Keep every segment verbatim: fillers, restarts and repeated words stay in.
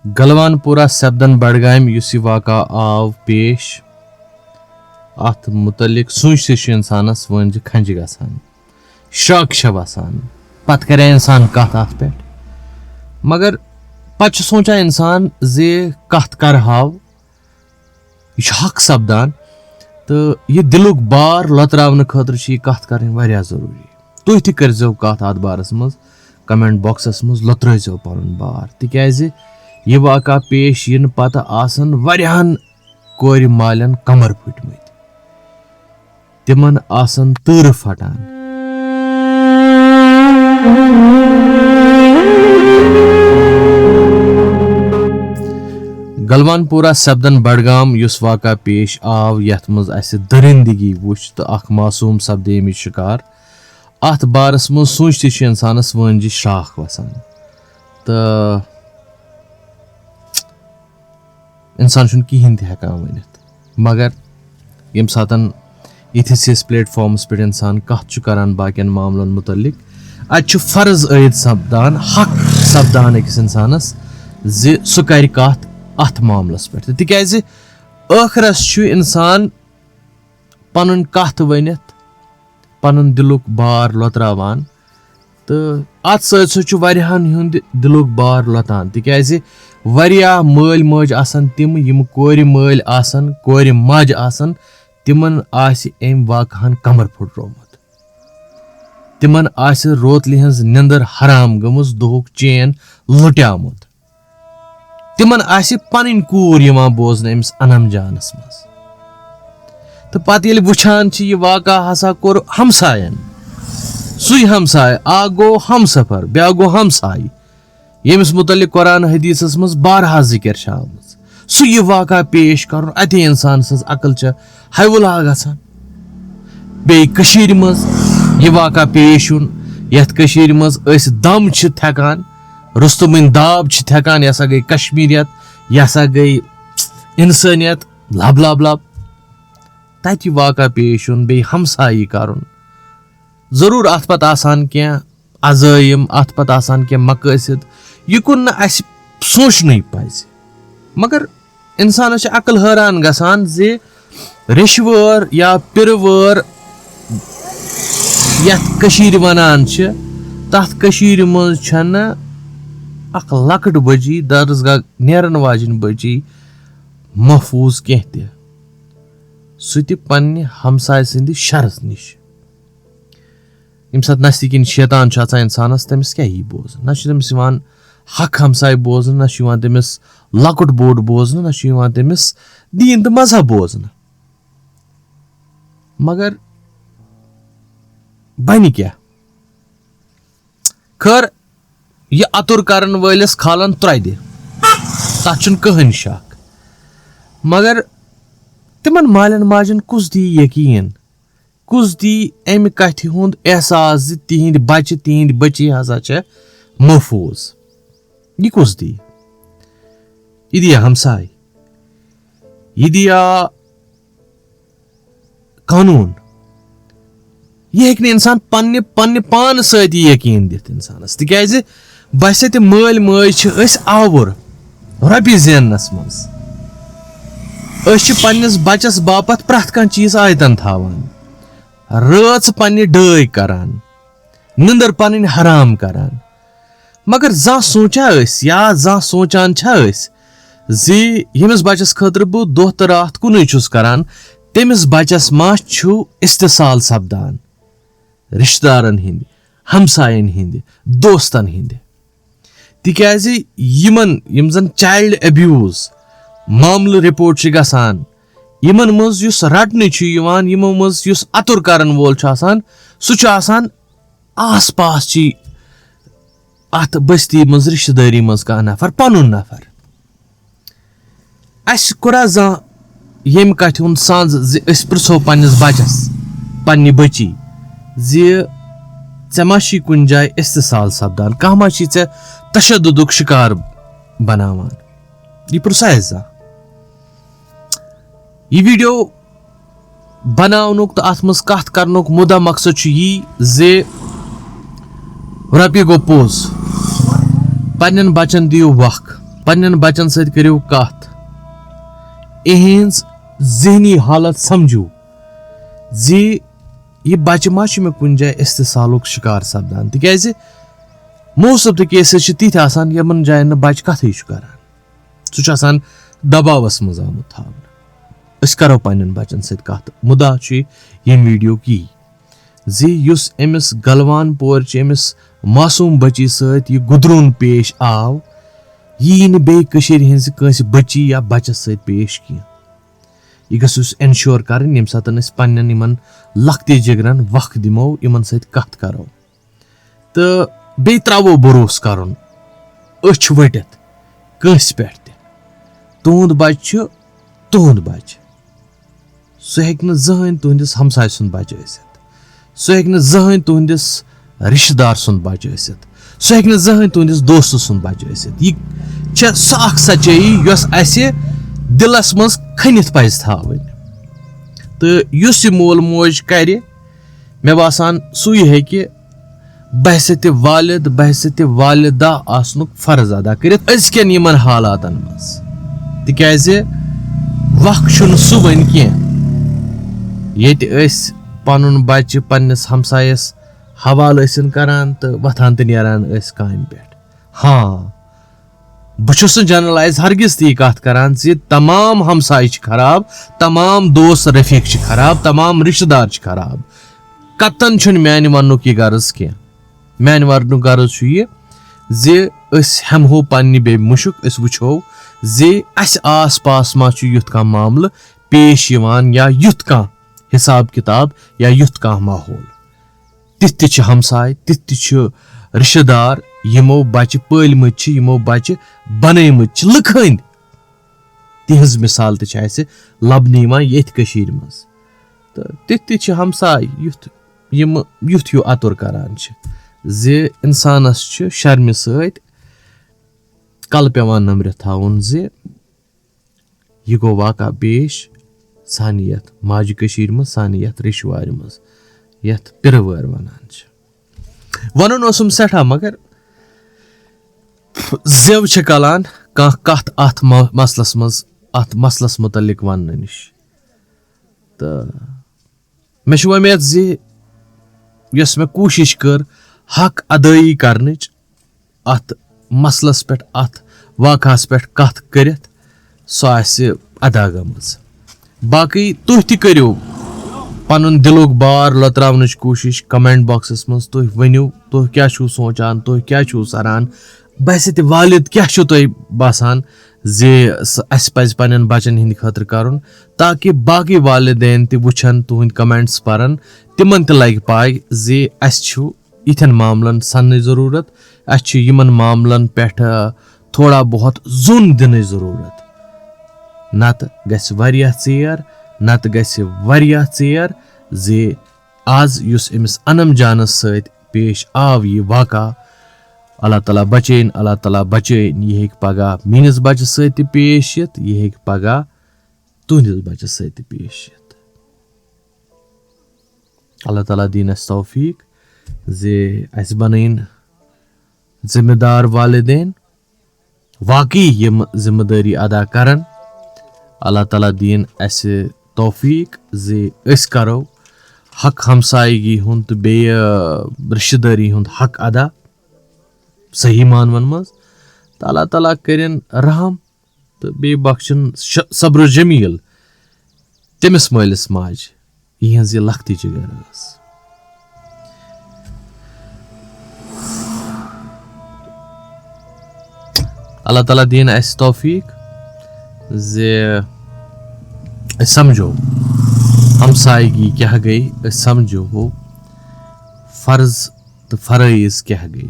گلوان پورہ سپدن بڈگامہِ یُس یہِ واقعہ آو پیش، اتھ متعلق سوٗنچتھٕے چھُ انسانس وٲنجہِ کھنجہِ گژھان، شرک چھےٚ وسان۔ پتہٕ کرِ انسان کتھ اتھ پٮ۪ٹھ، مگر پتہٕ چھُ سونچان انسان زِ کتھ کرٕ ہاو، یہِ چھُ حق سپدان۔ تہٕ یہِ دِلُک بار لۄتراونہٕ خٲطرٕ چھِ یہِ کتھ کرٕنۍ واریاہ ضروٗری۔ تُہۍ تہِ کٔرزیو کتھ اتھ بارس منٛز، کمنٹ باکسس منٛز لۄترٲیزیو پنُن بار، تِکیازِ یہِ واقعہ پیش یِنہٕ پتہٕ آسن واریاہن کورِ مالٮ۪ن کمر پھٕٹمٕتۍ، تِمن آسن تۭرٕ پھٹان۔ گلوان پورہ سپدن بڈگام یُس واقعہ پیش آو، یتھ منٛز اسہِ درندگی وُچھ تہٕ اکھ معصوم سپدے امِچ شکار، اتھ بارس منٛز سوٗنچتھٕے چھُ انسانس وٲنجہِ شرک وسان۔ تہٕ انسان چھُنہٕ کِہیٖنۍ تہِ ہٮ۪کان ؤنِتھ۔ مگر ییٚمہِ ساتَن یِتھِس یِتھِس پلیٹ فارمَس پٮ۪ٹھ انسان کَتھ چھُ کران باقین معاملن مُتعلِق، اَتہِ چھُ فرض عٲید سپدان، حق سپدان أکِس انسانَس زِ سُہ کرِ کَتھ اَتھ معاملَس پٮ۪ٹھ تہِ۔ تِکیازِ ٲخرس چھُ انسان پنٕنۍ کتھ ؤنِتھ پنُن دِلُک بار لۄتراوان، تہٕ اتھ سۭتۍ سۭتۍ چھُ واریاہن ہُنٛد دِلُک بار لۄتان، تِکیازِ واریاہ مٲلۍ مٲج آسن تِم، یِم کورِ مٲلۍ آسن، کورِ ماجہِ آسن، تِمن آسہِ أمۍ واقعہن کمر پھُٹرومُت، تِمن آسہِ روتلہِ ہٕنٛز نِندٕر حرام گٔمٕژ، دُہُک چین لُٹیومُت۔ تِمن آسہِ پنٕنۍ کوٗر یِوان بوزنہٕ أمِس انم جانس منٛز۔ تہٕ پتہٕ ییٚلہِ وٕچھان چھِ، یہِ واقعہ ہسا کوٚر ہمساین، سُے ہمساے اکھ گوٚو ہمسفر، بیٛاکھ گوٚو ہمساے، ییٚمِس مُتعلق قرآن حدیثس منٛز بارہا ذِکر چھِ آمٕژ۔ سُہ یہِ واقعہ پیش کرُن، اتے انسان سٕنٛز عقل چھےٚ ہیولا گژھان۔ بیٚیہِ کٔشیٖرِ منٛز یہِ واقعہ پیش یُن، یَتھ کٔشیٖرِ منٛز أسۍ دم چھِ تھٮ۪کان، رُستُمٕنۍ داب چھِ تھٮ۪کان، یہِ ہسا گٔے کشمیٖریت، یہِ ہسا گٔے انسٲنیت، لب لب لب۔ تتہِ یہِ واقعہ پیش یُن، بیٚیہِ ہمسایی کرُن۔ ضروٗر اتھ پتہٕ آسان کینٛہہ عزٲیِم، اتھ پتہٕ آسان کینٛہہ مقٲصد، یہِ کُن نہٕ اسہِ سونٛچنُے پزِ۔ مگر انسانس چھِ عقل حٲران گژھان زِ ریٚشہِ وٲر یا پِرٕ وٲر یتھ کٔشیٖرِ ونان چھِ، تتھ کٔشیٖرِ منٛز چھنہٕ اکھ لۄکٕٹ بٔچی، درسگاہ نیرن واجیٚنۍ بٔچی محفوٗظ کینٛہہ تہِ، سُہ تہِ پننہِ ہمسایہِ سٕنٛدِ شرس نِش۔ ییٚمہِ ساتہٕ نستہِ کِنۍ شیطان چھُ اژان انسانس، تٔمِس کیٛاہ یی بوزنہٕ؟ نہ چھُ تٔمِس یِوان حق ہمسایہِ بوزنہٕ، نہ چھُ یِوان تٔمِس لۄکُٹ بوٚڑ بوزنہٕ، نہ چھُ یِوان تٔمِس دیٖن تہٕ مذہب بوزنہٕ۔ مگر بنہِ کیٛاہ؟ خٲر، یہِ اَتُر کرن وٲلِس کھالن ترٛۄدِ، تَتھ چھُنہٕ کٕہٕنۍ شک۔ مگر تِمن مالٮ۪ن ماجٮ۪ن کُس دی یقیٖن؟ کُس دی اَمہِ کَتھِ ہُنٛد احساس زِ تِہنٛدۍ بچہِ، تِہنٛدۍ بچی ہسا چھےٚ محفوٗظ؟ یہِ کُس دی؟ یہِ دِیا ہمساے؟ یہِ دِیا قانوٗن؟ یہِ ہیٚکہِ نہٕ اِنسان پننہِ، پننہِ پانہٕ سۭتی یقیٖن دِتھ اِنسانس، تِکیازِ بسہِ تہِ مٲلۍ مٲج چھِ أسۍ آوُر رۄپیہِ زیننس منٛز۔ أسۍ چھِ پننِس بچس باپتھ پرٛٮ۪تھ کانٛہہ چیٖز آیتن تھاوان، رٲژ پننہِ ڈٲے کران، نِندٕر پنٕنۍ حرام کران۔ مگر زانٛہہ سونٛچا أسۍ یا زانٛہہ سونٛچان چھا أسۍ زِ ییٚمِس بچس خٲطرٕ بہٕ دۄہ تہٕ راتھ کُنُے چھُس کران، تٔمِس بچس ما چھُ استحصال سپدان رشتہٕ دارن ہٕنٛدِ، ہمساین ہٕنٛدِ، دوستن ہٕنٛدِ؟ تِکیازِ یِمن، یِم زن چایلڈ ابیوز معاملہٕ رپورٹ چھِ گژھان، یِمن منٛز یُس رٹنہٕ چھُ یِوان، یِمو منٛز یُس اَتُر کرن وول چھُ آسان، سُہ چھُ آسان آس پاس چی اتھ بستی منٛز رشتہٕ دٲری منٛز کانٛہہ نفر، پنُن نفر۔ اسہِ کوٚرا زانٛہہ ییٚمہِ کتھِ ہُنٛد سنز زِ أسۍ پرژھو پننِس بچس، پننہِ بچی زِ ژےٚ ما چھی کُنہِ جایہِ استحصال سپدان، کانٛہہ ما چھی ژےٚ تشددُک شکار بناوان؟ یہِ پرژھا اسہِ زانٛہہ؟ یہِ ویڈیو بناونُک تہٕ اتھ منٛز کتھ کرنُک مُدا مقصد چھُ یی زِ رۄپیہِ گوٚو پوٚز، پننٮ۪ن بچن دِیِو وق۔ پننٮ۪ن بچن سۭتۍ کٔرِو کتھ، اِہِنٛز ذہنی حالت سمجھِو زِ یہِ بچہِ ما چھُ مےٚ کُنہِ جایہِ استحصالُک شکار سپدان، تِکیازِ most of the cases چھِ تِتھۍ آسان یِمن جاین نہٕ بچہِ کتھٕے چھُ کران، سُہ چھُ آسان دباوس منٛز آمُت تھاونہٕ۔ أسۍ کرو پننٮ۪ن بچن سۭتۍ کتھ، مُدا چھُ ییٚمہِ ویڈیوُک یی زِ یُس أمِس گلوان پورچہِ أمِس معصوم بچی سۭتۍ یہِ گُدرون پیش آو، یہِ یی نہٕ بیٚیہِ کٔشیٖرِ ہٕنٛزِ کٲنٛسہِ بچی یا بچس سۭتۍ پیش کینٛہہ۔ یہِ گژھِ أسۍ ensure کرٕنۍ ییٚمہِ ساتہٕ أسۍ پننٮ۪ن یِمن لۄکٹہِ جگرن وقت دِمو، یِمن سۭتۍ کتھ کرو، تہٕ بیٚیہِ ترٛاوو بروسہٕ کرُن أچھ ؤٹِتھ کٲنٛسہِ پٮ۪ٹھ تہِ۔ تُہُنٛد بچہِ چھُ تُہُنٛد بچہِ، سُہ ہیٚکہِ نہٕ زٕہٕنۍ تُہنٛدِس ہمسایہِ سُنٛد بچہِ ٲسِتھ، سُہ ہیٚکہِ نہٕ زٕہٕنۍ تُہنٛدِس رشتہٕ دار سُنٛد بچہِ ٲسِتھ، سُہ ہیٚکہِ نہٕ زٕہٕنۍ تُہنٛدِس دوستہٕ سُنٛد بچہِ ٲسِتھ۔ یہِ چھےٚ سۄ اکھ سچٲیی یۄس اسہِ دِلس منٛز کھٔنِتھ پزِ تھاوٕنۍ۔ تہٕ یُس یہِ مول موج کرِ، مےٚ باسان سُے ہیٚکہِ بحثیت والد، بحثیت والدہ آسنُک فرض ادا کٔرِتھ أزکٮ۪ن یِمن حالاتن منٛز، تِکیازِ وق چھُنہٕ سُہ وۄنۍ کینٛہہ ییٚتہِ أسۍ پنُن بچہِ پننِس ہمسایس حوالہٕ ٲسِن کران تہٕ وۄتھان تہٕ نیران ٲسۍ کامہِ پٮ۪ٹھ۔ ہاں، بہٕ چھُس نہٕ generalize ہرگز تہِ یہِ کتھ کران زِ تمام ہمسایہِ چھِ خراب، تمام دوست رفیق چھِ خراب، تمام رشتہٕ دار چھِ خراب۔ قطعاً چھُنہٕ میانہِ وننُک یہِ غرض کینٛہہ۔ میانہِ وننُک غرض چھُ یہِ زِ أسۍ ہٮ۪مہو پننہِ بیٚیہِ مُشُک، أسۍ وٕچھو زِ اسہِ آس پاس ما چھُ یُتھ کانٛہہ معاملہٕ پیش یِوان یا یُتھ کانٛہہ حساب کتاب یا یُتھ کانٛہہ ماحول۔ تِتھ تہِ چھِ ہمساے، تِتھ تہِ چھِ رشتہٕ دار، یِمو بچہِ پٲلمٕتۍ چھِ، یِمو بچہِ بنٲومٕتۍ چھِ لُکھ ہٕنٛدۍ۔ تِہنٛز مثال تہِ چھِ اسہِ لبنہٕ یِوان ییٚتھۍ کٔشیٖرِ منٛز۔ تہٕ تِتھ تہِ چھِ ہمساے، یُتھ یِم یُتھ ہیوٗ اَتُر کران چھِ زِ انسانس چھُ شرمہِ سۭتۍ کلہٕ پٮ۪وان نمبرِتھ تھاوُن زِ یہِ گوٚو واقعہ پیش سانہِ یتھ ماجہِ کٔشیٖرِ منٛز، سانہِ یتھ ریٚشوارِ منٛز، یتھ پِرٕ وٲر ونان چھِ۔ ونُن اوسُم سٮ۪ٹھاہ، مگر زٮ۪و چھِ کلان کانٛہہ کتھ اتھ م-، مسلس منٛز، اتھ مسلس متعلق وننہٕ نِش۔ تہٕ مےٚ چھِ وۄمید زِ یۄس مےٚ کوٗشِش کٔر حق ادٲیی کرنٕچ، اتھ مسلس پٮ۪ٹھ، اتھ واقعس پٮ۪ٹھ کتھ کٔرِتھ، سۄ آسہِ ادا گٔمٕژ۔ باقٕے تُہۍ تہِ کٔرِو پنُن دِلُک بار لۄتراونٕچ کوٗشِش comment boxس منٛز۔ تُہۍ ؤنِو، تُہۍ کیٛاہ چھِو سونٛچان، تُہۍ کیٛاہ چھِو سران، بحثیت والد کیٛاہ چھُو تۄہہِ باسان زِ س-، اَسہِ پَزِ پنٛنٮ۪ن بَچَن ہِنٛدِ خٲطرٕ کَرُن، تاکہِ باقٕے والدین تہِ وٕچھَن، تُہٕنٛدۍ comments پَرَن، تِمَن تہِ لَگہِ پَے زِ اَسہِ چھُ یِتھٮ۪ن معاملَن سَننٕچ ضروٗرت، اَسہِ چھُ یِمَن معاملَن پٮ۪ٹھ، آ، تھوڑا بہت زوٚن دِنٕچ ضروٗرت۔ نَتہٕ گژھِ واریاہ ژیر، نَتہٕ گژھِ واریاہ ژیر زِ آز یُس أمِس انم جانس سۭتۍ پیش آو یہِ واقعہ، اللہ تعالیٰ بچٲیِن، اللہ تعالیٰ بچٲیِن، یہِ ہیٚکہِ پگاہ میٲنِس بچس سۭتۍ تہِ پیش یِتھ، یہِ ہیٚکہِ پگاہ تُہنٛدِس بچس سۭتۍ تہِ پیش یِتھ۔ اللہ تعالیٰ دِیِن اَسہِ توفیٖق زِ اَسہِ بنٲیِن ذمہٕ دار والدین، واقعی یِم ذمہٕ دٲری ادا کرن۔ اللہ تعالیٰ دِیِن اَسہِ توفیٖق زِ أسۍ کرو حق ہمسایگی ہُنٛد تہٕ بیٚیہِ رشتہٕ دٲری ہُنٛد حق ادا صحیح معنون منٛز۔ تہٕ اللہ تعالیٰ کٔرِن رحم تہٕ بیٚیہِ بخشن ش-، صبر جمیٖل تٔمِس مٲلِس ماجہِ۔ یِہٕنٛز یہِ لۄکٹٕچ گٔر ٲس۔ اللہ تعالیٰ دِیِن اَسہِ توفیٖق زِ أسۍ سمجھو ہمسایگی کیٛاہ گٔے، أسۍ سمجھو فرض تہٕ فرٲیض کیٛاہ گٔے۔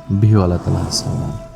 بِہِو اللہ تعالیٰ ہَس حوالہٕ۔